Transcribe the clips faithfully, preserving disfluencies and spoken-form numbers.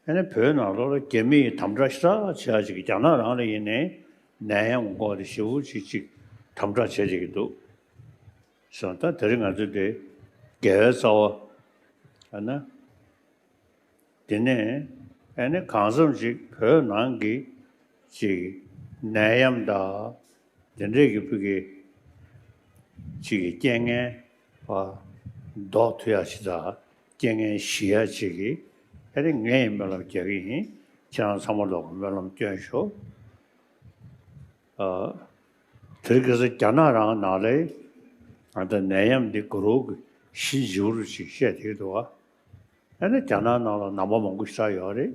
ཨ་ནི་བོད་ནང་ལོགས་ལ་རྒྱ་མི་ཡིས་དམ་དྲག་ཞེ་དྲག་བྱེད་ཡ་ཅིག་རྒྱ་ནག་རང་ལ་ཡིན་ནའི་ནད་ཡམས་འགོག་དེ་ཞེ་པོ་ཅིག་ཅིག་དམ་དྲག་བྱེད་བྱེད་ཀྱི་འདུག་སོང་། ད་དེ་རིང་ང་ཚོ་དེ་རྒྱལ་བའི་རྩ་བ་ཨ་ན། དེ་ནས་ཨ་ནི་གང་འཚམ་ཅིག་བོད་ནང་གི་ཅིག་ནད་ཡམས་དང་དེ་འདྲས་ཀྱི་ཕུགས་ཀྱི་ཅིག་གི་རྐྱེན་ངན་བ་ཟློག་ཐུབ་ཡ་ཅིག་དང་རྐྱེན་ངན་ཞི་ཡ་ཅིག་གི་ཨ་ནི་ངས་སྨོན་ལམ་རྒྱག་གི་ཡིན། ཁྱེད་རང་ཚང་མ་ལོག་གི་སྨོན་ལམ་སྐྱོན་ཤོག་ཨ། དེ་རིང་ཁ་སང་རྒྱ་ནག་རང་ནང་ལ་ཨ་ད་ནད་ཡམས་འདི་ག་རུ་གི་ཞི་འཇིགས་རུ་ཅིག་བཤད་བསྡད་འདུག་བ། ཨ་ནི་རྒྱ་ནག་ནང་ལ་ནང་པ་མང་པོ་ཞེ་དྲག་ཡོད་རེད།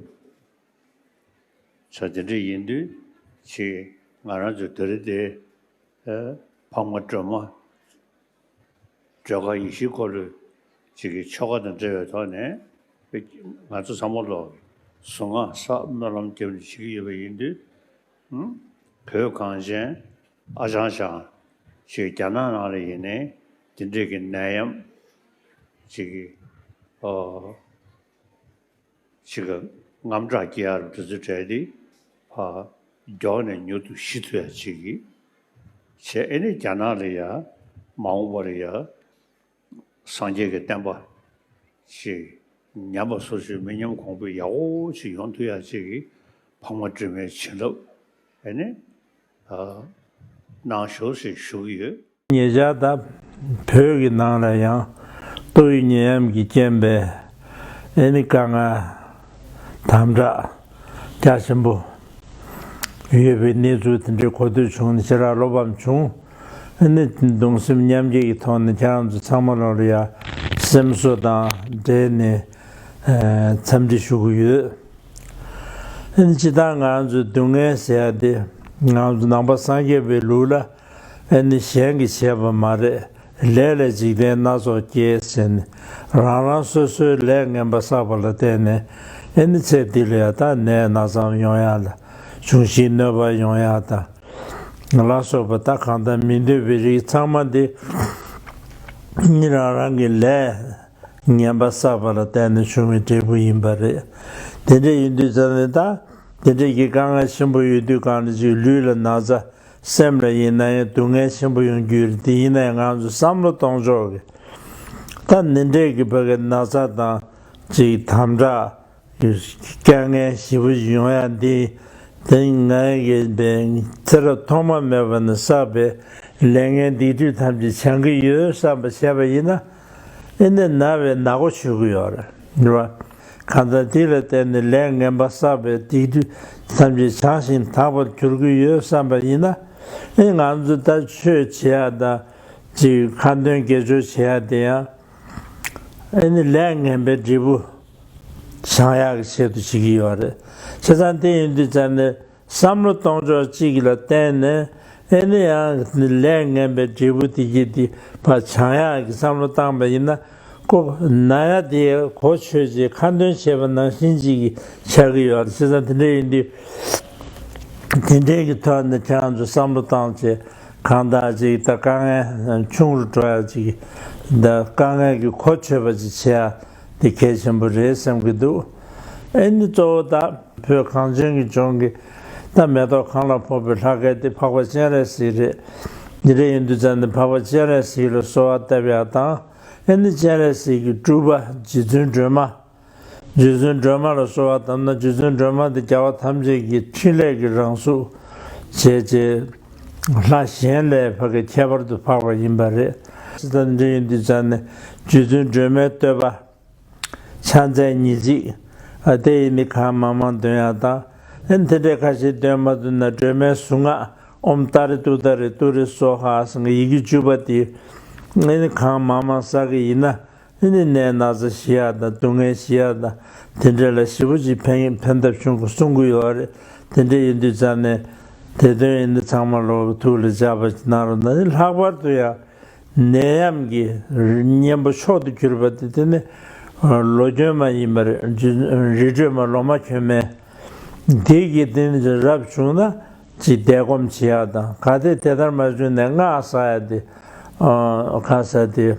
ས་དེ་འདྲ་ཡིན་དུས་ཅིག་ང་རང་ཚོ་དེ་རིང་དེ་ཨ་འཕགས་མ་སྒྲོལ་མ་སྒྲོལ་དཀར་ཡེ་ཤེས་འཁོར་ལོའི་ཅིག་གི་ཆོ་ག་དང་འབྲེལ་བའི་ཐོག་ནས་ང་ཚོ་ཚང་མ་ལོག་གཟུངས་སྔགས་བསགས་སྨོན་ལམ་བརྒྱབ་ནས་བྱེད་ཀྱི་ཡོད་པ་ཡིན་དུས། ཨུམ། བོད་གངས་ཅན་ཨ་ཅང་ཅང་ཞེས་རྒྱ་ནག་ནང་ལ་ཡིན་ནའི་དེ་འདྲས་ཀྱི་ནད་ཡམས་ཅིག་གི་ཨོ་ཅིག་གི་དངངས་སྐྲག་སྐྱེ་ཡ་རུ་དེ་ཚོ་གྲས་དེ་ཕར་མགྱོགས་ནས་མྱུར་དུ་ཞི་ཐུབ་ཡ་ཅིག་གི་བྱས། ཨེ་ནི་རྒྱ་ནག་ལ་ཡ་མ་འོངས་པར་ཡ། སངས་རྒྱས་ཀྱི་བསྟན་པ་ཞིག་ཉམས་པ་སོར་ཆུད་མི་ཉམས་གོང་འཕེལ་ཡག་པོ་ཞིག་ཡོང་ཐུབ་ཡག་ཅིག་གི་འཕགས་མ་སྒྲོལ་མའི་བྱིན་རླབས་ཨེ་ནི་གནང་ཤོག་ཞེས་ཞུ་གི་ཡོད། ཉེ་ཆར་ད་བོད་ཀྱི་ནང་ལ་ཡང་ཏོག་དབྱིབས་ནད་ཡམས་ཀྱི་རྐྱེན་པས་ཨེ་ནི་དཀའ་ངལ་དམ་དྲག་རྒྱ་ཆེན་པོ་ཡོད་པའི་གནས་ཚུལ་དེ་འདྲའི་གོ་ཐོས་བྱུང་ནས་ཞེ་དྲག་བློ་ཕམ་བྱུང་། ཨ་ནི་གདུང་སེམས་མཉམ་སྐྱེད་ཀྱི་ཐོག་ནས་ཁྱེད་རང་ཚོ་ཚང་མ་ལོག་ལ་ཡ་སེམས་གསོ་དང་འབྲེལ་ནས་འཚམས་འདྲི་ཞུ་གི་ཡོད། ཨ་ནི་ཇི་ལྟར་ང་ཚོའི་སྡུག་བསྔལ་ཟེར་ཡ་དེ་ང་ཚོ་ནང་པ་སངས་རྒྱས་པའི་ལུགས་ལ་ཨ་ནི་གཞན་གྱིས་བྱས་པ་མ་རེད། ལས་ལས་འཇིག་རྟེན་སྣ་ཚོགས་སྐྱེ་ཟེར་ནས་རང་རང་སོ་སོའི་ལས་ངན་པ་བསགས་པ་ལ་བརྟེན་ནས་ཨ་ནི་ཚེ་འདི་ལ་ཡ་ད་ནད་ན་ཚ་ཡོང་ཡ་ལ་འབྱུང་བཞིའི་གནོད་པ་ཡོང་ཡ་དང་། ལ་སོགས་པ་ད་གང་ལྟར་མི་འདོད་པའི་རིགས་ཚང་མ་འདི་ནི་རང་རང་གི་ལས་ངན་པ་བསགས་པ་ལ་བརྟེན་ནས་བྱུང་བའི་འབྲས་བུ་ཡིན་པ་རེད། དེ་འདྲ་ཡིན་དུས་ཙང་ནས་ད་དེ་འདྲ་གི་དཀའ་ངལ་ཆེན་པོ་ཡོད་དུས་གང་ལ་ཅིག་ལུས་ལ་ན་ཚ་སེམས་ལ་ཡིན་ན་ཡང་སྡུག་བསྔལ་ཆེན་པོ་ཡོང་རྒྱུ་རེད། དེ་ཡིན་ན་ཡང་ང་ཚོ་བསམ་བློ་གཏོང་ཕྱོགས་ཀྱི་ད་འདི་འདྲས་ཀྱི་བ་གི་ན་ཚ་དང་ཅིག་དམ་དྲག་དཀའ་ངལ་ཞེ་པོ་ཡོང་ཡ་འདི་དེ་ང་གི་ཚེ་རབས་ཐོག་མ་མེད་པ་ནས་བསགས་པའི་ལས་ངན་སྡིག་སྒྲིབ་ཐམས་ཅད་བྱང་གི་ཡོད་བསམ་པ་བྱས་པ་ཡིན་ན་ཨེ་ནི་ན་བའི་ནག་པོ་ཆོད་ཀྱི་ཡོད་རེད། རེད་བ། གང་ལྟར་འདི་ལ་བརྟེན་ནས་ལས་ངན་པ་བསགས་པའི་སྡིག་སྒྲིབ་ཐམས་ཅད་བྱང་ཞིང་དག་པར་གྱུར་གྱི་ཡོད་བསམ་པ་ཡིན་ན་ཨེ་ང་ཚོ་ད་ཆོས་བྱེད་ཡ་དང་ཅིག་ཁ་འདོན་དགེ་སྦྱོར་བྱེད་ཡ་དེ་ཡང་ཨེ་ནི་ལས་ངན་པའི་འབྲས་བུ་བྱང་ཡག་གི་ཆེད་དུ་བྱེད་ཀྱི་ཡོད་རེད། བྱས་ཙང་དེ་ཡིན་དུས་ཙང་ནས་བསམ་བློ་གཏོང་ཕྱོགས་གཅིག་ལ་བརྟེན་ནས་ཨེ་ནི་ཡང་ལས་ངན་པའི་འབྲས་བུ་དེ་གྱིས་དེ་ཕར་བྱང་ཡག་གི་བསམ་བློ་བཏང་པ་ཡིན་ན་ཁོ་ན་ཡ་དེ་གོ་ཆོད་ཅིག་ཁ་འདོན་བྱས་པ་ནང་བཞིན་ཅིག་གི་ཆགས་ཀྱི་ཡོད་རེད། བྱས་ཙང་དེ་འདྲ་ཡིན་དུས་དེ་འདྲའི་གི་ཐོག་ནས་ཁྱེད་རང་ཚོ་བསམ་བློ་བཏང་བྱས་གང་ལྟར་ཅིག་ད་དཀའ་ངལ་ཆུང་རུ་འགྲོ་ཡག་ཅིག་ད་དཀའ་ངལ་གྱི་གོ་ཆོད་པ་ཅིག་བྱེད་ཡ་དེ་གལ་ཆེན་པོ་རེད་བསམ་གྱི་འདུག་ཨེ་ནི་གཙོ་བོ་ད་བོད་གངས་ཅན་གྱི་ལྗོངས་ཀྱི་ད་མེ་ཏོག་གང་ལ་ཕོག་པའི་ལྷ་སྐལ་དེ་འཕགས་པ་སྤྱན་རས་གཟིགས་རེད། འདི་འདྲ་ཡིན་དུས་ཙང་ནས་འཕགས་པ་སྤྱན་རས་གཟིགས་ལ་གསོལ་བ་བཏབ་ཡག་དང་ཨེ་ནི་སྤྱན་རས་གཟིགས་ཀྱི་སྤྲུལ་པ་རྗེ་བཙུན་སྒྲོལ་མ། རྗེ་བཙུན་སྒྲོལ་མ་ལ་གསོལ་བ་བཏབ་ན་རྗེ་བཙུན་སྒྲོལ་མ་དེ་རྒྱལ་བ་ཐམས་ཅད་ཀྱི་ཕྲིན་ལས་ཀྱི་རང་གཟུགས་བྱས་རྗེས་ལྷ་གཞན་ལས་ཕ་གི་ཁྱད་པར་དུ་འཕགས་པ་ཡིན་པ་རེད། ད་འདི་ཡིན་དུས་ཙང་ནས་རྗེ་བཙུན་སྒྲོལ་མའི་བསྟོད་པ་ཕྱག་འཚལ་ཉེར་གཅིག་ཨ་དེ་ཡིན་ནི་གང་མང་མང་འདོན་ཡག་དང་ཨེ་དེ་འདྲའི་ཁ་ཤས་འདོན་མ་ཐུབ་ན་སྒྲོལ་མའི་གཟུངས་སྔགས་ཨོཾ་ཏཱ་རེ་ཏུཏྟཱ་རེ་ཏུ་རེ་སྭཱ་ཧཱ་ཟེར་གྱི་ཡི་གེ་བཅུ་པ་དེ་ཨེ་ནི་གང་མང་མང་བསགས་ཀྱི་ཡིན་ན། ཨེ་ནི་ནད་ན་ཚ་ཞི་ཡག་དང་སྡུག་བསྔལ་ཞི་ཡག་དང་དེ་འདྲ་ལ་ཞེ་པོ་ཅིག་ཕན་ཕན་ཐབས་བྱུང་དགོས་གསུང་གི་ཡོད་རེད། དེ་འདྲ་ཡིན་དུས་ཙང་ནས་དེ་དོན་ཡིན་དུས་ཚང་མ་ལོག་ཐུགས་ལ་འཇགས་པ་ཅིག་གནང་རོགས་གནང་། ལྷག་པར་དུ་ཡང་ནད་ཡམས་ཀྱི་གཉེན་པོ་མཆོག་ཏུ་གྱུར་པ་དེ་དེ་ནི་ལོ་གྱོན་མ་ཡིན་པ་རེད། རི་ཁྲོད་མ་ལོ་མ་གྱོན་མའི་དེ་གི་དེ་ནི་རབ་བྱུང་ན། ཅིག་བཟླས་སྒོམ་བྱེད་ཡག་དང་གལ་ཏེ་དེ་ལྟར་མ་བྱུང་ནས་སྔགས་བསགས་ཡག་དེ་ཨ་ག་ཟེར་དེ་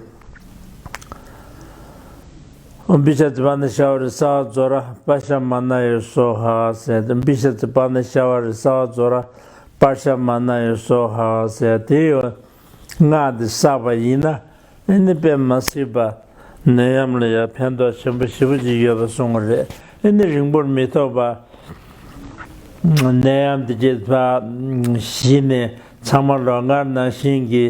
ཨོཾ་པི་ཤ་ཙི་པཱ་ཎི་ཤ་བ་རི་ས་ཝ་ཛོ་ར་པྲ་ཤ་མ་ན་ཡེ་སྭཱ་ཧཱ་ཟེར་ཏེ། པི་ཤ་ཙི་པཱ་ཎི་ཤ་བ་རི་ས་ཝ་ཛོ་ར་པྲ་ཤ་མ་ན་ཡེ་སྭཱ་ཧཱ་ཟེར་དེ་ཡོད། སྔགས་འདི་བསགས་པ་ཡིན་ན་ཨེ་ནི་དཔེ་མ་སྲིད་པ་ནད་ཡམས་ལ་ཡང་ཕན་ཐོགས་ཆེན་པོ་ཞེ་པོ་ཅིག་ཡོད་པ་གསུངས་པ་རེད། ཨེ་ནི་རིང་པོར་མི་ཐོགས་པ། ནད་ཡམས་འདི་རྗེས་ཕར་ཞི་ནས་ཚང་མ་ལོ་སྔར་ནང་བཞིན་གྱི་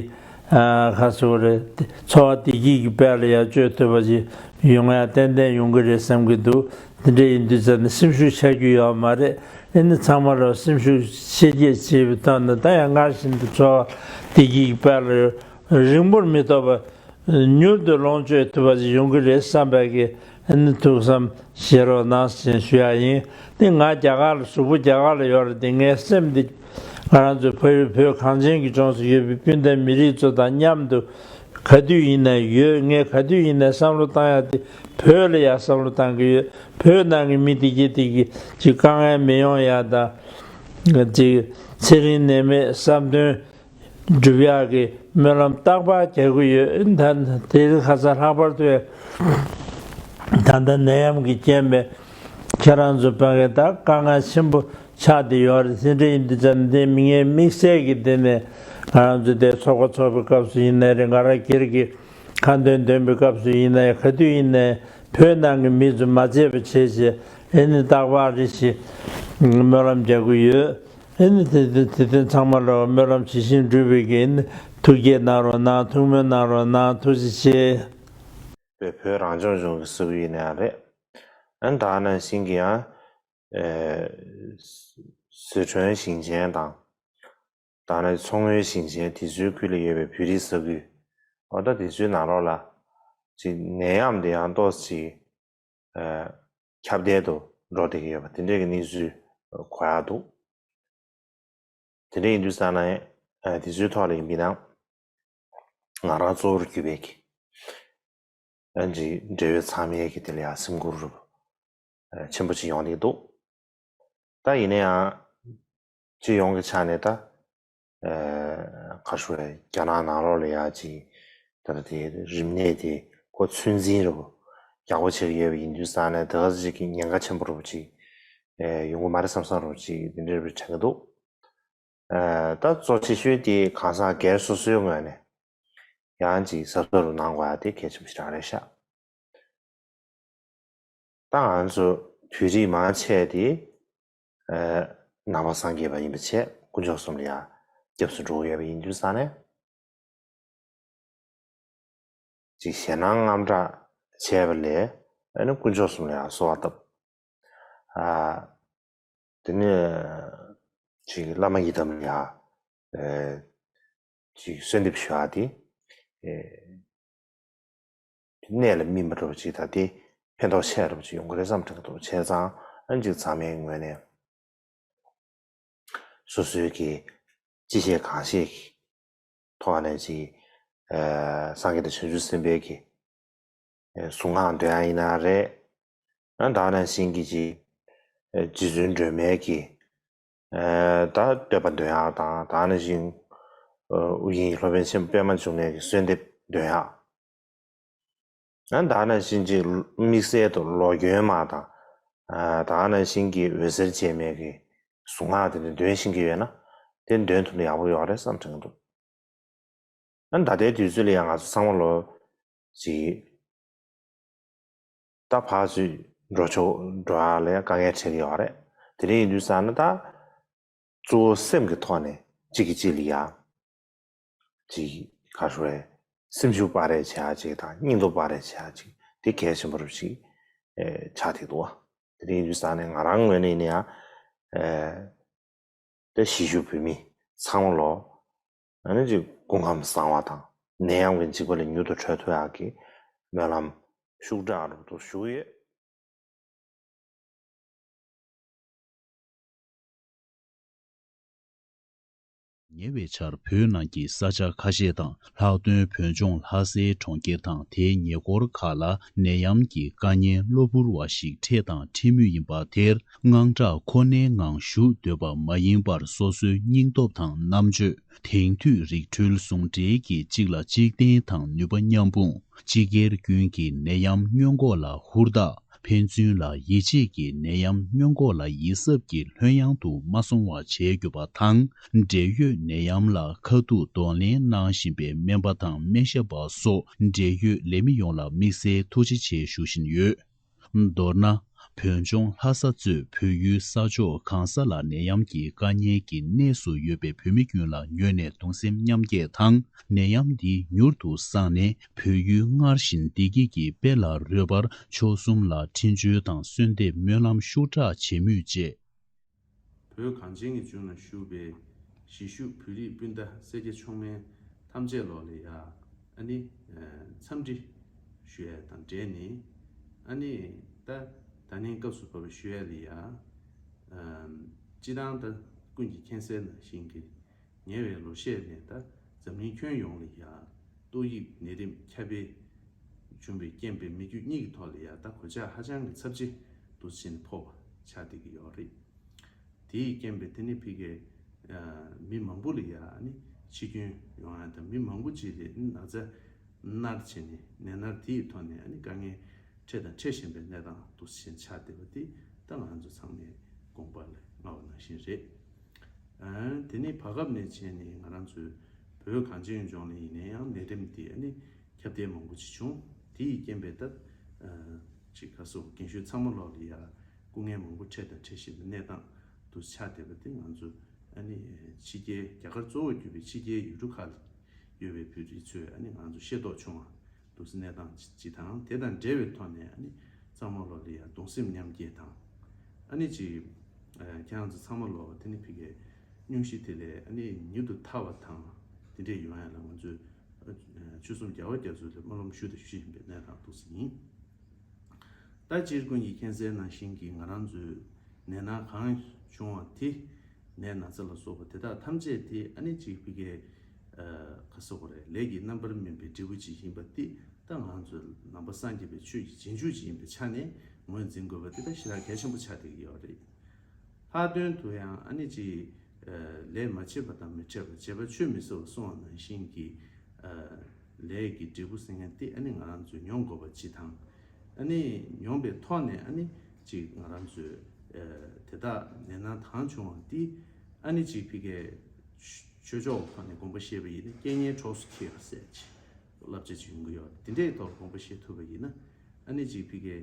ཁ་སོ་རེ་འཚོ་བ་བདེ་སྐྱིད་ཀྱི་དཔལ་ལ་ཡར་སྤྱོད་ཐུབ་པ་ཅིག་ཡོང་ཡ་ཏན་ཏན་ཡོང་གི་རེད་བསམ་གྱི་འདུག་དེ་འདྲ་ཡིན་དུས་ཙམ་ནས་སེམས་ཤུགས་ཆག་རྒྱུ་ཡོད་མ་རེད། ཨེ་ནི་ཚང་མ་ལོ་སེམས་ཤུགས་ཆེ་སྐྱེད་བྱེད་པའི་ཐོག་ནས་ད་ཡང་སྔར་བཞིན་དུ་འཚོ་བ་བདེ་སྐྱིད་ཀྱི་དཔལ་ལ་རིང་པོར་མི་ཐོགས་པ། མྱུར་དུ་ལོངས་སྤྱོད་ཐུབ་པ་ཞིག་ཡོང་གི་རེད་བསམ་པའི་གི་ཨ་ནི་ཐུགས་བསམ་བཞེས་རོགས་གནང་ཞེས་ཞུ་ཡ་ཡིན། དེ་ང་རྒྱ་གར་ལ་གཟུགས་པོ་རྒྱ་གར་ལ་ཡོད་རེད་དེ། ངའི་སེམས་འདི་ང་རང་ཚོའི་ཕ་ཡུལ་བོད་གངས་ཅན་གྱི་ལྗོངས་སུ་ཡོད་པའི་སྤུན་ཟླ་མི་རིགས་ཚོ་དང་མཉམ་དུ་ག་དུས་ཡིན་ན་ཡོད། ངས་ག་དུས་ཡིན་ན་བསམ་བློ་བཏང་ཡ་དེ་བོད་ལ་ཡ་བསམ་བློ་བཏང་གི་ཡོད། བོད་ནང་གི་མི་དེ་གྱིས་དེ་གི་ཅིག་དཀའ་ངལ་མི་ཡོང་ཡ་དང་ཅིག་ཚེ་རིང་ནད་མེད་བསམ་དོན་སྒྲུབ་ཡག་གི་སྨོན་ལམ་རྟག་པར་རྒྱག་གི་ཡོད། ད་དེ་རིང་ཁ་སང་ལྷག་པར་དུ་ད་ལྟ་ནད་ཡམས་ཀྱི་རྐྱེན་པས་ཁྱེད་རང་ཚོ་ཕ་གི་ད་དཀའ་ངལ་ཆེན་པོ་ཆགས་བསྡད་ཡོད་རེད། དེ་འདྲ་ཡིན་དུས་ཙམ་དེ་མི་ངའི་དམིགས་བསལ་གྱི་དེ་ནས་ང་རང་ཚོ་དེ་ཚོགས་པ་ཚོགས་པའི་སྐབས་སུ་ཡིན་ནའི་རེད། ང་རང་སྒེར་གྱི་ཁ་འདོན་འདོན་པའི་སྐབས་སུ་ཡིན་ནའི་ག་དུས་ཡིན་ནའི་བོད་ནང་གི་མི་ཚོ་མ་བརྗེད་པ་བྱེད་ཅེས་ཨེ་ནི་རྟག་པར་རེ་ཞིག་སྨོན་ལམ་རྒྱག་གི་ཡོད། ཨེ་ནི་དེ་དེ་དེ་དེ་ཚང་མ་ལ་སྨོན་ལམ་ཇི་བཞིན་འགྲུབ་པའི་གི་ཨེ་ནི་ཐུགས་བསྐྱེད་གནང་རོགས་གནང་། ཐུགས་སྨོན་གནང་རོགས་གནང་། ཐུགས་རྗེ་ཆེ། བོད་བོད་རང་སྐྱོང་ལྗོངས་ཀྱི་ས་ཁུལ་ཡིན་ནའང་རེད། ཨ་ནི་ད་ནང་བཞིན་གྱི་ཡང་ཨེ་ཟི་ཁྲོན་ཞིང་ཆེན་དང་། ད་ནི་མཚོ་སྔོན་ཞིང་ཆེན་དེ་ཚོའི་ཁུལ་ལ་ཡོད་པའི་བོད་རིགས་ས་ཁུལ། འོ་ད་དེ་ཚོའི་ནང་ལོགས་ལ་ཅིག་ནད་ཡམས་དེ་ཡང་ཏོག་ཙམ་ཅིག་ཨ་ཁྱབ་གདལ་དུ་འགྲོ་བསྡད་ཀྱི་ཡོད་པ་དེ་འདྲའི་གི་གནས་ཚུལ་གོ་ཡག་འདུག་དེ་འདྲ་ཡིན་དུས་ཙང་ནས་ཨ་དེ་ཚོའི་ཐོག་ལ་ཡིན་པ་ཡིན་ན་ང་རང་གཙོ་བོར་གྱུར་པའི་གི་ཨ་ཅིག་འབྲེལ་ཡོད་ཚང་མའི་གི་དེ་ལ་ཡང་སེམས་ཁུར་ཨ་ཆེན་པོ་ཅིག་ཡོང་བསྡད་འདུག་ད་ཡིན་ན་ཡང་སྤྱི་ཡོངས་ཀྱི་ཆ་ནས་ད་ཨ་ག་རེ་ཞུ་དགོས་རེད། རྒྱ་ནག་ནང་ལོགས་ལ་ཡ་ཅིག་ད་ལྟ་དེ་རིམས་ནད་དེ་ཁོ་ཚོད་འཛིན་རེ་བ་ཡག་པོ་བྱེད་ཀྱི་ཡོད་པ་ཡིན་དུས་ཙང་ནས་དེ་ག་ཅིག་གི་ཉེན་ཁ་ཆེན་པོ་རེ་བ་ཅིག་ཨ་ཡོང་གི་མ་རེད་བསམ་བསམ་རེ་བ་ཅིག་དེ་འདྲ་རེ་བ་དྲན་གྱི་འདུག་ཨ་ད་གཙོ་ཆེ་ཤོས་དེ་གང་ཟག་སྒེར་སོ་སོའི་ངོས་ནས་ཡང་ཅིག་གཟབ་གཟབ་རུ་གནང་དགོས་ཡ་དེ་གལ་ཆེན་པོ་ཞེ་དྲག་རེད་ཤག་ད་ང་ཚོ་བོད་རིགས་མང་ཆེ་དེ་ཨ་ནང་པ་སངས་རྒྱས་པ་ཡིན་པ་བྱས་དཀོན་མཆོག་གསུམ་ལ་ཡང་སྐྱབས་སུ་འགྲོ་གི་ཡོད་པ་ཡིན་དུས་ཙང་ནས། ཅིག་ཞེད་སྣང་དངངས་སྐྲག་བྱས་པ་ལས་ཨ་ནི་དཀོན་མཆོག་གསུམ་ལ་ཡང་གསོལ་བ་བཏབ། ཨ་དེ་ནས་ཅིག་བླ་མ་ཡི་དམ་ལ་ཡང་ཨ་ཅིག་གསོལ་འདེབས་ཞུ་ཡག་དེ་ཨེ་གནད་ལ་སྨིན་པ་འདྲ་པོ་ཅིག་དང་དེ་ཕན་ཐོགས་ཆེ་དྲགས་པོ་ཅིག་ཡོང་གི་རེད་བསམ་དྲན་གྱི་འདུག་བྱས་ཙང་ཨ་ཅིག་ཚང་མའི་ངོས་ནས། སོ་སོའི་གི་ཅི་བྱེད་གང་བྱེད་ཀྱི་ཐོག་ནས་ཅིག་ཨ་སངས་རྒྱས་དང་བྱང་ཆུབ་སེམས་དཔའི་གི་ཨ་གཟུངས་སྔགས་འདོན་ཡག་ཡིན་ན་རེད། ཨ་ད་ནང་བཞིན་གྱི་ཅིག་ཨ་རྗེ་བཙུན་སྒྲོལ་མའི་གི་ཨ་ད་བསྟོད་པ་འདོན་ཡག་དང་། ད་ནང་བཞིན་ཨ་ཨོ་རྒྱན་གྱི་སློབ་དཔོན་ཆེན་པོ་པདྨ་འབྱུང་གནས་ཀྱི་གསོལ་འདེབས་འདོན་ཡག་ཨ་ད་ནང་བཞིན་གྱི་དམིགས་བསལ་དུ་ལོ་གྱོན་མ་དང་། ཨ་ད་ནང་བཞིན་གྱི་འོད་ཟེར་འཕྲོས་མའི་གི་གཟུངས་སྔགས་དེ་འདྲ་འདོན་ཤེས་ཀྱི་ཡོད་ན་དེ་འདོན་ཐུབ་ན་ཡག་པོ་ཡོད་རེད་བསམ་དྲན་གྱི་འདུག་ཨ་ད་ལྟའི་དུས་ཚོད་ལ་ཡང་ང་ཚོ་ཚང་མ་ལོ་ཅིག་ད་ཕར་ཚུར་འགྲོ་ཆོག་འགྲོ་ཡག་ལ་དཀའ་ངལ་འཕྲད་ཀྱི་ཡོད་རེད། དེ་འདྲ་ཡིན་དུས་ཙང་ན་ད་གཙོ་བོ་སེམས་ཀྱི་ཐོག་ནས་གཅིག་གིས་གཅིག་ལ་ཡ་ཅིག་ག་རེ་ཞུ་དགོས་རེད། སེམས་ཤུགས་སྤར་རེས་བྱེད་ཡག་ཅིག་དང་སྙིང་སྟོབས་སྤར་རེས་བྱེད་ཡག་ཅིག་དེ་གལ་ཆེན་པོ་རུ་ཅིག་ཨེ་ཆགས་བསྡད་འདུག་བ། དེ་འདྲ་ཡིན་དུས་ཙང་ནས་ང་རང་ངོས་ནས་ཡིན་ན་ཡང་ཨེ་ད་གཞིས་བཞུགས་བོད་མི་ཚང་མ་ལོ་ཨ་ནི་ཅིག་སྐུ་ཁམས་བཟང་བ་དང་ནད་ཡམས་ཀྱི་འཇིགས་པ་ལས་མྱུར་དུ་གྲོལ་ཐུབ་ཡག་གི་སྨོན་ལམ་ཤུགས་དྲག་རུ་ཞུ་གི་ཡོད། ཉེ་བའི་ཆར་བོད་ནང་གི་ས་ཆ་ཁ་ཤས་དང་ལྷག་དོན་བོད་ལྗོངས་ལྷ་སའི་གྲོང་ཁྱེར་དང་དེའི་ཉེ་འཁོར་ཁག་ལ་ནད་ཡམས་ཀྱི་དཀའ་ངལ་གློ་བུར་བ་ཞིག་འཕྲད་དང་འཕྲད་མུས་ཡིན་པ་དེར་དངངས་སྐྲག་ཁོ་ནའི་ངང་ཞུགས་སྡོད་པ་མ་ཡིན་པར་སོ་སོའི་སྙིང་སྟོབས་དང་རྣམ་དཔྱོད། དེང་དུས་རིག་འཕྲུལ་ཟུང་འབྲེལ་གྱིས་གཅིག་ལ་གཅིག་བརྟེན་དང་ནུས་པ་མཉམ་སྤུངས། སྤྱི་སྒེར་ཀུན་གྱིས་ནད་ཡམས་སྔོན་འགོག་ལ་ཧུར་ཐག་ཕན་ཚུན་ལ་ཡིད་ཆེས་ཀྱིས་ནད་ཡམས་སྔོན་འགོག་ལ་ཡིད་གཟབ་ཀྱིས་ལྷོད་ཡངས་དུ་མ་སོང་བ་བྱེད་དགོས་པ་དང་། འབྲེལ་ཡོད་ནད་ཡམས་ལ་ཁ་ཐུག་གདོང་ལེན་གནང་བཞིན་པའི་སྨན་པ་དང་སྨན་ཞབས་པ་སོགས་འབྲེལ་ཡོད་ལས་མི་ཡོངས་ལ་དམིགས་བསལ་ཐུགས་རྗེ་ཆེ་ཞུ་བཞིན་ཡོད། མདོར་ན། བོད་ལྗོངས་ལྷ་ས་གཙོས་བོད་ཡུལ་ས་ཕྱོགས་གང་ས་ལ་ནད་ཡམས་ཀྱི་དཀའ་ཉེན་གྱི་གནས་སུ་ཡོད་པའི་བོད་མི་ཀུན་ལ་ངོས་ནས་གདུང་སེམས་མཉམ་སྐྱེད་དང་། ནད་ཡམས་འདི་མྱུར་དུ་སངས་ནས་བོད་ཡུལ་སྔར་བཞིན་བདེ་སྐྱིད་ཀྱི་དཔལ་ལ་རོལ་བར་མཆོག་གསུམ་ལ་འཕྲིན་བཅོལ་དང་གསོལ་འདེབས་སྨོན་ལམ་ཤུགས་དྲག་བྱེད་མུས་བཅས། བོད་གངས་ཅན་གྱི་ལྗོངས་ལ་བཞུགས་པའི་གཞིས་བཞུགས་བོད་རིགས་སྤུན་ཟླ་སེར་སྐྱ་མཆོག་དམན་ཐམས་ཅད་ལོག་ལ་ཡ། ཨ་ནི། འཚམས་འདྲི་ཞུ་ཡ་དང་འབྲེལ་ནས། ཨ་ནི། ད། ད་ནིང་སྐབས་སུ་བབས་པའི་ཞུ་ཡ་ལ་ཡ། སྤྱི་བཏང་ད་ཀུན་གྱིས་མཁྱེན་གསལ་ནང་བཞིན་གྱི། ཉེ་བའི་ལོ་ཤས་ནས་ད་འཛམ་གླིང་ཁྱོན་ཡོངས་ལ་ཡ། ཏོག་དབྱིབས་ནད་རིམས་ཁྱབ་སྤེལ་བྱུང་བའི་རྐྱེན་པས་མི་རྒྱུ་གཉིས་ཀྱི་ཐོག་ལ་ཡ་ད་གོད་ཆག་ཧ་ཅང་གི་ཚབས་ཆེ་འདུག་ཕྱིན་ཕོག་པ་ཆགས་བསྡད་ཀྱི་ཡོད་རེད། དེའི་རྐྱེན་པས་དེ་ནི་ཕ་གིའི་མི་མང་པོ་ལ་ཡ་ནི་འཆི་སྐྱོན་ཡོང་ཡ་དང་མི་མང་པོ་ཅིག་ལ་ནི་ན་ཚ་མནར་བྱས་ནས་ནད་མནར་དེའི་ཐོག་ནས་ནི་དཀའ་ངལ་འཕྲད་དང་འཕྲད་བཞིན་པའི་གནས་སྟངས་འདུག་ཕྱིན་ཆགས་བསྡད་པ་དེ་ད་ང་རང་ཚོ་ཚང་མས་དགོངས་པ་ལ་མངའ་བ་ནང་བཞིན་རེད། དེ་ནི་བར་སྐབས་ནས་བྱས་ནས་ང་རང་ཚོའི་བོད་གངས་ཅན་ལྗོངས་ལ་ཡིན་ན་ཡང་ནད་རིམས་དེ་ནི་ཁྱབ་གདལ་མང་པོ་ཅིག་བྱུང་། དེ་ཡི་རྐྱེན་པས་ད་ཅིག་ག་སོགས་རྒན་གཞོན་ཚང་མ་ལོག་ལ་ཡ་སྐུ་ངལ་མང་པོ་འཕྲད་དང་འཕྲད་བཞིན་པའི་གནས་སྟངས་དུ་ཆགས་བསྡད་པ་དེ་ང་ཚོ་ཨ་ནི་ཕྱི་རྒྱལ་རྒྱ་གར་གཙོ་བོར་གྱུར་པའི་ཕྱི་རྒྱལ་ཡུལ་གྲུ་ཁག་ལ་ཡོད་པའི་བོད་རིགས་ཚོས་ཨ་ནི་ང་ཚོ་ཤེས་རྟོགས་བྱུང་བ་འདུག་སེ་གནས་སྟངས་ཅིག་དང་དེ་དང་འབྲེལ་བའི་ཐོག་ནས་ཨ་ནི་ཚང་མ་ལོག་ལ་ཡ་གདུང་སེམས་མཉམ་སྐྱེད་དང་ཨ་ནི་ཅིག་ཁྱེད་རང་ཚོ་ཚང་མ་ལོག་དེ་ནི་ཕ་གིའི་སྙུང་གཞི་དེ་ལས་ཨ་ནི་མྱུར་དུ་ཐར་བ་དང་དེ་འདྲས་ཡོང་ཡ་ལ་ང་ཚོས་ཆོལ་གསུམ་རྒྱལ་བ་རྒྱ་མཚོ་ལ་སྨོན་ལམ་ཞུ་དང་ཞུ་བཞིན་པའི་གནས་སྟངས་འདུག་སེ་ཡིན། ད་སྤྱིར་ཀུན་གྱིས་མཁྱེན་གསལ་ནང་བཞིན་གྱི་ང་རང་ཚོའི་ནད་མནར་གང་བྱུང་བ་དེ་ནད་ན་ཚ་ལ་སོགས་པ་དེ་དག་ཐམས་ཅད་དེ་ཨ་ནི་ཅིག་ཕ་གིའི་ག་སོགས་རེད་ལས་ཀྱི་རྣམ་པར་སྨིན་པའི་འབྲས་བུ་ཅིག་ཡིན་པ་དེ་ད་ང་ཚོ་ནང་པ་སངས་རྒྱས་པའི་ཆོས་ཀྱི་རྗེས་འཇུག་ཅིག་ཡིན་པའི་ཆ་ནས་ངོས་འཛིན་དགོས་པ་དེ་ད་ཞེ་དྲག་གལ་ཆེན་པོ་ཆགས་བསྡད་ཀྱི་ཡོད་རེད། ལྷག་དོན་དུ་ཡང་ཨ་ནི་ཅིག་ལས་མ་བྱས་པ་དང་མི་འཕྲད་པ་བྱས་པ་ཆོས་མི་ཟེར་བ་གསུངས་པ་ནང་བཞིན་གྱི་ལས་ཀྱི་འབྲས་བུ་ཟེར་མཁན་དེ་ཨ་ནི་ང་རང་ཚོས་མྱོང་དགོས་པ་ཅིག་དང་། ཨ་ནི་མྱོང་པའི་ཐོག་ནས་ཨ་ནི་ཅིག་ང་རང་ཚོས་དེ་དག་ནད་མནར་གང་བྱུང་བ་དེ་ཨ་ནི་ཅིག་ཕ་གིའི་ཆོས་ཕྱོགས་ཐོག་ནས་དགོངས་པ་བཞེས་པ་ཡིན་ན་རྐྱེན་ངན་གྲོགས་སུ་འཁེལ་བ་ཟེར་ཅིག་བསླབ་བྱ་ཅིག་ཡོང་གི་ཡོད་རེད། དེ་འདྲའི་ཐོག་དགོངས་པ་བཞེས་ཐུབ་པ་ཡིན་ན་ཨ་ནི་ཅིག་ཕ་གིའི་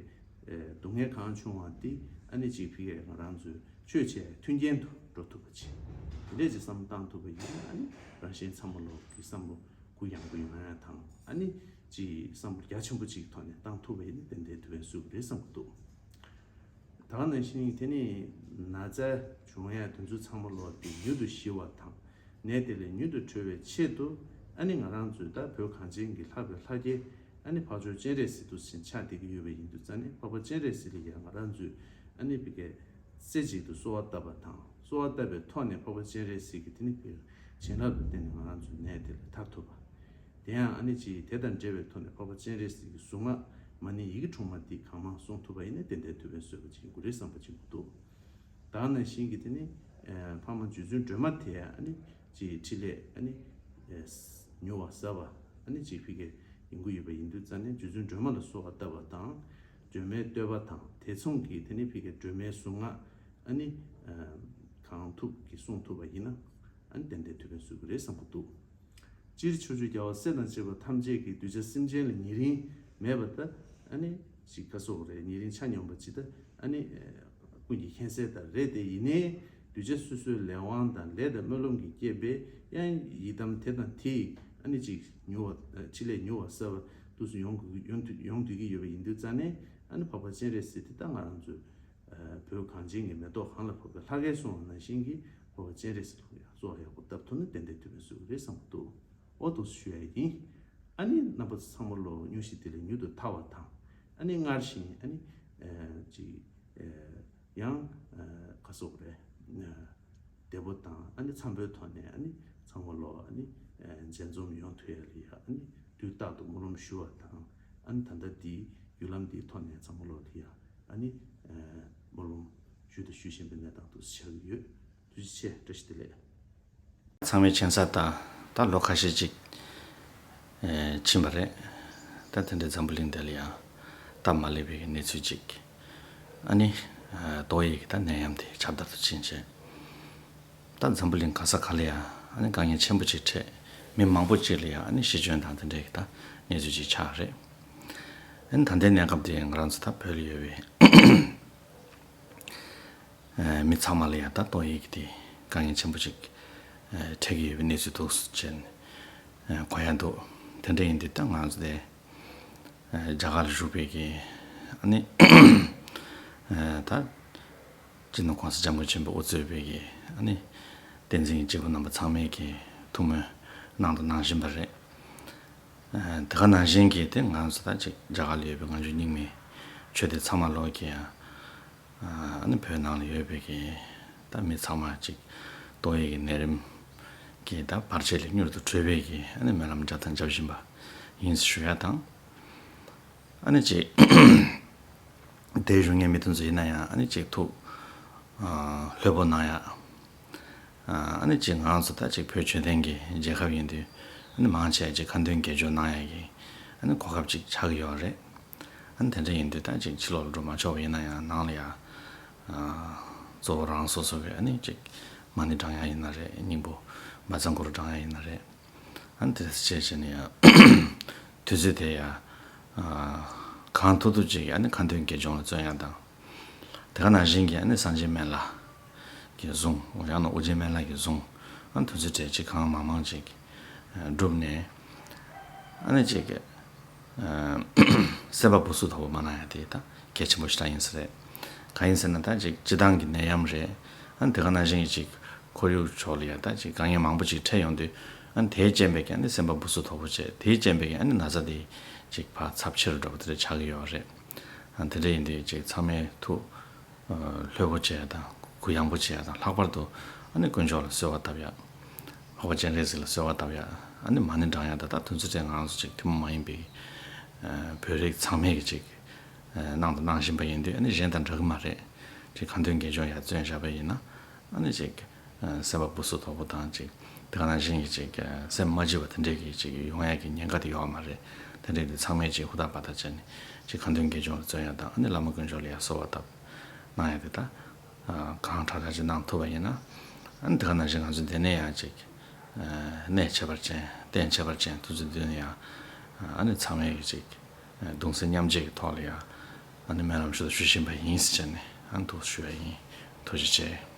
སྡུག་བསྔལ་གང་བྱུང་བ་དེ་ཨ་ནི་ཅིག་ཕ་གིའི་ང་རང་ཚོའི་ཆོས་བྱེད་མཐུན་རྐྱེན་དུ་འགྲོ་ཐུབ་པ་ཅིག་དེ་འདྲས་ཅིག་བསམ་བློ་བཏང་ཐུབ་པ་ཡིན་ན་ཨ་ནི་རང་གཞན་ཚང་མ་ལོག་གི་བསམ་བློ་གུ་ཡངས་པོ་ཡོང་ཡ་དང་ཨ་ནི་ཅིག་བསམ་བློ་རྒྱ་ཆེན་པོ་ཅིག་ཐོག་ནས་བཏང་ཐུབ་པ་ཡིན་ན་ཏན་ཏན་ཐུབ་པའི་བཟོ་གི་རེད་བསམ་གྱི་འདུག་ད་ག་ནང་བཞིན་དེ་ནི་ན་ཚ་བྱུང་ཡ་དེ་ཚོ་ཚང་མ་ལོག་དེ་མྱུར་དུ་ཞི་བ་དང་ནད་དེ་ལས་མྱུར་དུ་གྲོལ་བའི་ཆེད་དུ་ཨ་ནི་ང་རང་ཚོས་ད་བོད་གངས་ཅན་གྱི་ལྷག་པའི་ལྷ་སྐལ་ཨ་ནི་འཕགས་མཆོག་སྤྱན་རས་གཟིགས་འདུག་སེ་ཆགས་བསྡད་ཀྱི་ཡོད་པ་ཡིན་དུས་ཙང་ནས་འཕགས་པ་སྤྱན་རས་གཟིགས་ལ་ཡང་ང་རང་ཚོས་ཨ་ནི་ཕ་གིའི་རྩེ་གཅིག་ཏུ་གསོལ་བ་བཏབ་པ་དང་གསོལ་བ་བཏབ་པའི་ཐོག་ནས་འཕགས་པ་སྤྱན་རས་གཟིགས་ཀྱི་དེ་ནི་བྱིན་རླབས་ལ་བརྟེན་ནས་ང་རང་ཚོའི་ནད་དེ་ལས་ཐར་ཐུབ་པ། དེ་ཡང་ཨ་ནི་ཅིག་དེ་དང་འབྲེལ་བའི་ཐོག་ནས་འཕགས་པ་སྤྱན་རས་གཟིགས་ཀྱི་གཟུངས་སྔགས་མ་ཎི་ཡི་གེ་དྲུག་མ་འདི་གང་མང་གསུང་ཐུབ་པ་ཡིན་ན་ཏན་ཏན་ཐུབ་པའི་བཟོ་བ་ཅིག་ཡིན་དགོས་རེད་བསམ་པ་ཅིག་འདུག་ད་ག་ནང་བཞིན་གྱི་དེ་ནི་ཨ་འཕགས་མ་རྗེ་བཙུན་སྒྲོལ་མ་དེ་ཡང་ཨ་ནི་ཅིག་ཕྲིན་ལས་ཨ་ནི་མྱུར་བ་ཟབ་པ་ཨ་ནི་ཅིག་ཕ་གིའི་ཡོང་གི་ཡོད་པ་ཡིན་དུས་ཙང་ནས་རྗེ་བཙུན་སྒྲོལ་མ་ལ་གསོལ་བ་བཏབ་པ་དང་སྒྲོལ་མའི་བསྟོད་པ་དང་དེ་མཚུངས་ཀྱི་དེ་ནི་ཕ་གིའི་སྒྲོལ་མའི་གཟུངས་སྔགས་ཨ་ནི་གང་ཐུབ་ཀྱིས་གསུང་ཐུབ་པ་ཡིན་ན་ཨ་ནི་ཏན་ཏན་ཐུབ་པའི་བཟོ་གི་རེད་བསམ་གྱི་འདུག་སྤྱིར་ཕྱོགས་བཅུའི་རྒྱལ་བ་སྲས་དང་བཅས་པ་ཐམས་ཅད་ཀྱིས་གདུལ་བྱ་སེམས་ཅན་ལ་ཉེ་རིང་མེད་པ་ལྟ་ཨ་ནི་ཅིག་ག་སོགས་རེད། ཉེ་རིང་ཆ་སྙོམས་པ་ཅིག་ལྟ་ཨ་ནི་ཀུན་གྱིས་མཁྱེན་གསལ་ལྟར་རེད་དེ། ཡིན་ནའི་གདུལ་བྱ་སོ་སོའི་ལས་དབང་དང་ལས་དང་སྨོན་ལམ་གྱི་བསྐྱེད་པས་ཡང་ཡི་དམ་དེ་དང་དེ་ཡི་ཨ་ནི་ཅིག་མྱུར་བ་ཕྲིན་ལས་མྱུར་བ་གསལ་བ་དུས་སུ་ཡོང་དགོས་ཡོང་དུས་ཡོང་སྡོད་ཀྱི་ཡོད་པ་ཡིན་དུས་ཙང་ནས་ཨ་ནི་འཕགས་པ་སྤྱན་རས་གཟིགས་དེ་ད་ང་རང་ཚོའི་བོད་གངས་ཅན་གྱི་མེ་ཏོག་གང་ལ་ཕོག་པའི་ལྷ་སྐལ་གསུངས་པ་ནང་བཞིན་གྱི་འཕགས་པ་སྤྱན་རས་གཟིགས་ལ་གསོལ་བ་ཡག་པོ་བཏབ་ཐུབ་ན་ཏན་ཏན་ཐུབ་པའི་བཟོ་གི་རེད་བསམ་གྱི་འདུག་འོ་འདུག་སེ་ཞུ་ཡ་ཡིན། ཨ་ནི་རྣམ་པ་ཚང་མ་ལོ་སྙུང་གཞི་དེ་ལས་མྱུར་དུ་ཐར་བ་དང་ཨ་ནི་སྔར་བཞིན་ཨ་ནི་ཅིག་ཡང་ག་སོགས་རེད། བདེ་པོ་དང་ཨ་ནི་འཚམ་པོའི་ཐོག་ནས་ཨ་ནི་ མཇལ་འཛོམས་ཡོང་ཐུབ་ཡ་ལ་ཡ་ཨ་ནི་དུས་རྟག་ཏུ་སྨོན་ལམ་ཞུ་བ་དང་། ཨ་ནི་ད་ལྟ་འདི་བརྒྱུད་ལམ་འདིའི་ཐོག་ནས་ཚང་མ་ལོག་དེ་ཡ་ཨ་ནི་སྨོན་ལམ་ཞུ་དང་ཞུ་བཞིན་པའི་གནས་སྟངས་འདུག་སེ་ཆགས་ཀྱི་ཡོད། ཐུགས་རྗེ་ཆེ། བཀྲ་ཤིས་བདེ་ལེགས། ཚང་མས་མཁྱེན་གསལ་ལྟར་ད་ལོ་ཁ་ཤས་ཅིག་ཨེ་ཕྱིན་པ་རེད། ད་དེ་འདྲའི་འཛམ་བུ་གླིང་འདི་ལ་ཡང་སྟབས་མ་ལེགས་པའི་གནས་ཚུལ་ཅིག་ཨ་ནི་ཨ་ཏོག་དབྱིབས་ཀྱི་ད་ནད་ཡམས་དེ་ཁྱབ་བརྡལ་དུ་ཕྱིན་བྱས། ད་འཛམ་བུ་གླིང་ག་ས་ག་ལ་ཡང་ཨ་ནི་དཀའ་ངལ་ཆེན་པོ་ཅིག་འཕྲད། མི་མང་པོ་ཅིག་ལ་ཡང་ཨ་ནི་ཤི་སྐྱོན་དང་དེ་འདྲའི་གི་ད་གནས་ཚུལ་ཅིག་ཆགས་རེད། ཨ་ནི་ད་ལྟའི་གནས་སྐབས་དེ་ང་རང་ཚོ་ད་བོད་ལ་ཡོད་པའི་ཨ་མི་ཚང་མ་ལ་ཡང་ད་ཏོག་དབྱིབས་ཀྱི་དེ་དཀའ་ངལ་ཆེན་པོ་ཅིག་ཨ་འཕྲད་ཀྱི་ཡོད་པའི་གནས་ཚུལ་འདུག་ཟེར་ནས་ཨ་གོ་ཡ་འདུག་དེ་འདྲ་ཡིན་དུས་ད་ང་ཚོ་དེ་ཨ་རྒྱ་གར་ལ་བཞུགས་པའི་གི་ཨ་ནི་ཨ་ད་སྤྱི་ནོར་༸གོང་ས་༸སྐྱབས་མགོན་ཆེན་པོ་དབུ་གཙོས་པའི་གི་ཨ་ནི་བསྟན་འཛིན་གྱི་སྐྱེས་བུ་རྣམ་པ་ཚང་མས་གི་ཐུགས་སྨོན་གནང་དང་གནང་བཞིན་པ་རེད། ཨ་དེ་ག་ནང་བཞིན་གྱི་དེ་ང་ཚོ་ད་ཅིག་རྒྱ་གར་ལ་ཡོད་པའི་ང་ཚོའི་རྙིང་མའི་ཆོས་སྡེ་ཚང་མ་ལོག་གི་ཡང་ཨ་ནི་བོད་ནང་ལ་ཡོད་པའི་གི་ད་མི་ཚང་མ་ཅིག་ཏོག་དབྱིབས་ཀྱི་ནད་རིམས་ཀྱི་ད་བར་ཆད་ལས་མྱུར་དུ་གྲོལ་བའི་གི་ཨ་ནི་སྨོན་ལམ་རྒྱག་དང་རྒྱག་བཞིན་པ་ཡིན་ཞུ་ཡ་དང་། ཨ་ནི་ཅིག་དེའི་གཞུང་ངའི་མི་དེ་ཚོ་ཡིན་ན་ཡང་ཨ་ནི་ཅིག་ཐུགས་ཨ་ལྷོད་པོ་གནང་ཡ། ཨ་ནི་ཅིག་ང་རང་ཚོ་ད་ཅིག་བོད་ཆོས་ལྡན་གྱི་རྒྱལ་ཁབ་ཡིན་དུས་ཨ་ནི་མང་ཆེ་ཅིག་ཁ་འདོན་དགེ་སྦྱོར་གནང་ཡ་གི་ཨ་ནི་གོ་སྐབས་ཅིག་ཆགས་ཀྱི་ཡོད་རེད། ཨ་ནི་དེ་འདྲ་ཡིན་དུས་ད་ཅིག་ཕྱི་ལོགས་ལ་འགྲོ་མ་ཆོག་པ་ཡིན་ན་ཡང་ནང་ལ་ཡ་ཨ་གཙོ་བོ་རང་སོ་སོ་གི་ཨ་ནི་ཅིག་མ་ཎི་བགྲང་ཡ་ཡིན་ན་རེད། སྙིང་པོ་བཛྲ་གུ་རུ་བགྲང་ཡ་ཡིན་ན་རེད། ཨ་ནི་དེ་བྱས་བྱས་ནས་ཡང་དུས་ཚོད་དེ་ཡང་ཨ་གང་ཐུབ་ཐུབ་ཅིག་ཨ་ནི་ཁ་འདོན་དགེ་སྦྱོར་ལ་བརྩོན་ཡ་དང་། དེ་ག་ནང་བཞིན་གྱི་ཨ་ནི་སངས་རྒྱས་སྨན་བླ་གི་གཟུངས། ཡང་ན་ཨོ་རྒྱན་སྨན་བླ་གི་གཟུངས། ཨ་ནི་དུས་ཚོད་སྤྲད་ཅིག་གང་མང་མང་ཅིག་ཨ་བསྒྲུབས་ནས་ཨ་ནི་ཅིག་ཨ་སེམས་པ་སྦུག་སུ་དོག་པོ་མ་གནང་ཡ་དེ་ད་གལ་ཆེན་པོ་ཞེ་དྲག་ཡིན་ས་རེད། གང་ཡིན་ཟེར་ན་ད་ཅིག་སྤྱི་བཏང་གི་ནད་ཡམས་རེད། ཨ་ནི་དེ་ག་ནང་བཞིན་གྱི་ཅིག་ཁོར་ཡུག་ཕྱོགས་ལ་ཡ་ད་ཅིག་དཀའ་ངལ་མང་པོ་ཅིག་འཕྲད་ཡོང་དུས་ཨ་ནི་དེའི་རྐྱེན་པས་ཀྱང་ཨ་ནི་སེམས་པ་སྦུག་སུ་དོག་པོ་བྱས། དེའི་རྐྱེན་པས་ཀྱང་ཨ་ནི་ན་ཚ་དེ་ཅིག་ཕར་ཚབས་ཆེ་རུ་འགྲོ་བ་དེ་འདྲ་ཆགས་ཀྱི་ཡོད་རེད། ཨ་དེ་འདྲ་ཡིན་དུས་ཅིག་ཚང་མས་ཐུགས་ལྷོད་པོ་བྱེད་ཡ་དང་གུ་ཡངས་པོ་བྱེད་ཡ་དང་། ལྷག་པར་དུ་ཨ་ནི་དཀོན་མཆོག་ལ་གསོལ་བ་བཏབ་ཡ། འཕགས་པ་སྤྱན་རས་གཟིགས་ལ་གསོལ་བ་བཏབ་ཡ། ཨ་ནི་མ་ཎི་བགྲང་ཡ། ད་ལྟ་དུས་ཚོད་དེ་ང་རང་ཚོ་ཅིག་ཐུན་མོང་མ་ཡིན་པའི་བོད་རིགས་ཚང་མས་ཀྱི་ཅིག་གནང་དང་གནང་བཞིན་པ་ཡིན་དུས་ཨ་ནི་གཞན་དང་འདྲ་གི་མ་རེད། ཅིག་ཁ་འདོན་དགེ་སྦྱོར་ཡ་བརྩོན་བཞག་པ་ཡིན་ན་ཨ་ནི་ཅིག་སེམས་པ་སྦུག་སུ་དོག་པོ་དང་ཅིག་དེ་ག་ནང་བཞིན་གྱི་ཅིག་སེམས་མ་སྐྱིད་པ་དེ་འདྲས་ཀྱི་ཅིག་ཡོང་ཡ་གི་ཉེན་ཁ་དེ་ཡོད་མ་རེད། དེ་འདྲས་དེ་ཚང་མས་ཅིག་ཧུར་ཐག་འབད་ཐག་བྱས་ནས་ཅིག་ཁ་འདོན་དགེ་སྦྱོར་ལ་བརྩོན་ཡ་དང་ཨ་ནི་བླ་མ་དཀོན་མཆོག་ལ་ཡ་གསོལ་བ་བཏབ་གནང་ཡ་དེ་ད་གང་དྲག་དྲག་ཅིག་གནང་ཐུབ་པ་ཡིན་ན་ཨ་ནི་དེ་ག་ནང་བཞིན་ང་ཚོ་འདི་ནས་ཡང་ཅིག་གནད་ཁྱད་པར་ཅན་རྟེན་ཁྱད་པར་ཅན་དུས་ཚོད་འདི་ནས་ཡང་ཨ་ནི་ཚང་མས་ཅིག་གདུང་སེམས་མཉམ་སྐྱེད་ཀྱི་ཐོག་ལ་ཡང་ཨ་ནི་སྨོན་ལམ་ཞུ་དང་ཞུ་བཞིན་པ་ཡིན་ཟེར་བྱས་ནས་ཨ་ནི་འདུག་ཞུ་ཡ་ཡིན། ཐུགས་རྗེ་ཆེ།